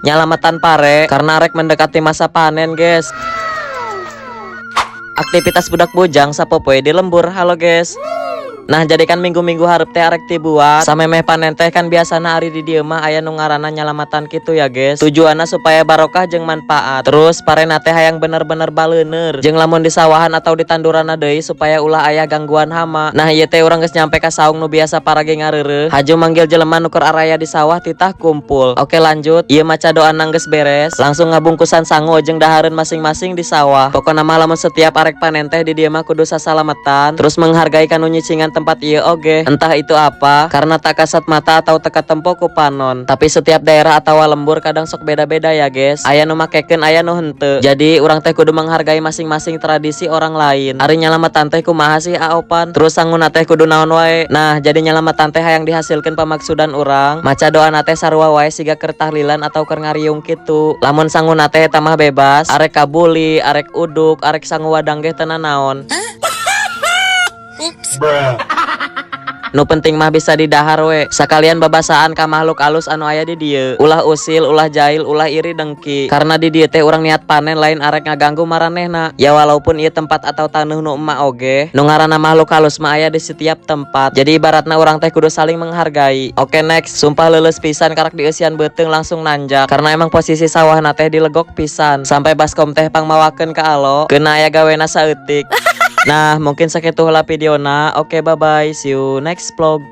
Nyalamatan pare karena rek mendekati masa panen, guys. Aktivitas budak bujang sapopoe di lembur. Halo, guys. Nah, jadi kan minggu-minggu hareup teh arek dibuat samemeh panen teh kan biasana ari di dieu mah aya nu ngaranna nyalamatan kitu ya, guys. Tujuanna supaya barokah jeung manfaat. Terus parena teh hayang bener-bener baleuneur, jeung lamun di sawahan atau di tanduranna deui supaya ulah aya gangguan hama. Nah, ieu teh urang geus nyampe ka saung nu biasa parage ngareureuh. Haju manggil jelema nu keur araya di sawah, titah kumpul. Oke, lanjut. Ieu maca doana geus beres, langsung ngabungkusan sangu jeung dahareun masing-masing di sawah. Pokona mah lamun setiap arek panen teh di dieu mah kudu sasalamatan, terus menghargai kanu nyicingan tempat ieu oge, entah itu apa, karena tak kasat mata atau teu katempo ku panon. Tapi setiap daerah atau lembur kadang sok beda-beda ya, guys. Aya nu makekeun, aya nu henteu. Jadi urang teh kudu menghargai masing-masing tradisi orang lain. Ari nyalamatan teh kumaha sih, aopan? Terus sanguna teh kudu naon wae? Nah, jadi nyalamatan teh hayang dihasilkeun pamaksudan urang, maca doana teh sarua wae siga keur tahlilan atau keur ngariung kitu. Lamun sanguna teh eta mah bebas, arek kabuli, arek uduk, arek sangu wadang ge teu nanaon. Bruh. Nu penting mah bisa didahar we. Sakalian babasaan ka makhluk alus anu aya di dieu. Ulah usil, ulah jahil, ulah iri dengki. Karena di dieu teh urang niat panen, lain arek ngaganggu maranehna. Ya walaupun ieu tempat atau taneuh nu emak oge, nu ngaranna makhluk halus mah aya di setiap tempat. Jadi ibaratna urang teh kudu saling menghargai. Oke, next. Sumpah leuleus pisan, karak dieusian beuteung langsung nanjak. Karena emang posisi sawahna teh dilegok pisan. Sampai baskom teh pangmawakeun ka alo, keuna aya gawena saeutik. Nah, mungkin sakitu heula videona. Oke, bye bye. See you next vlog.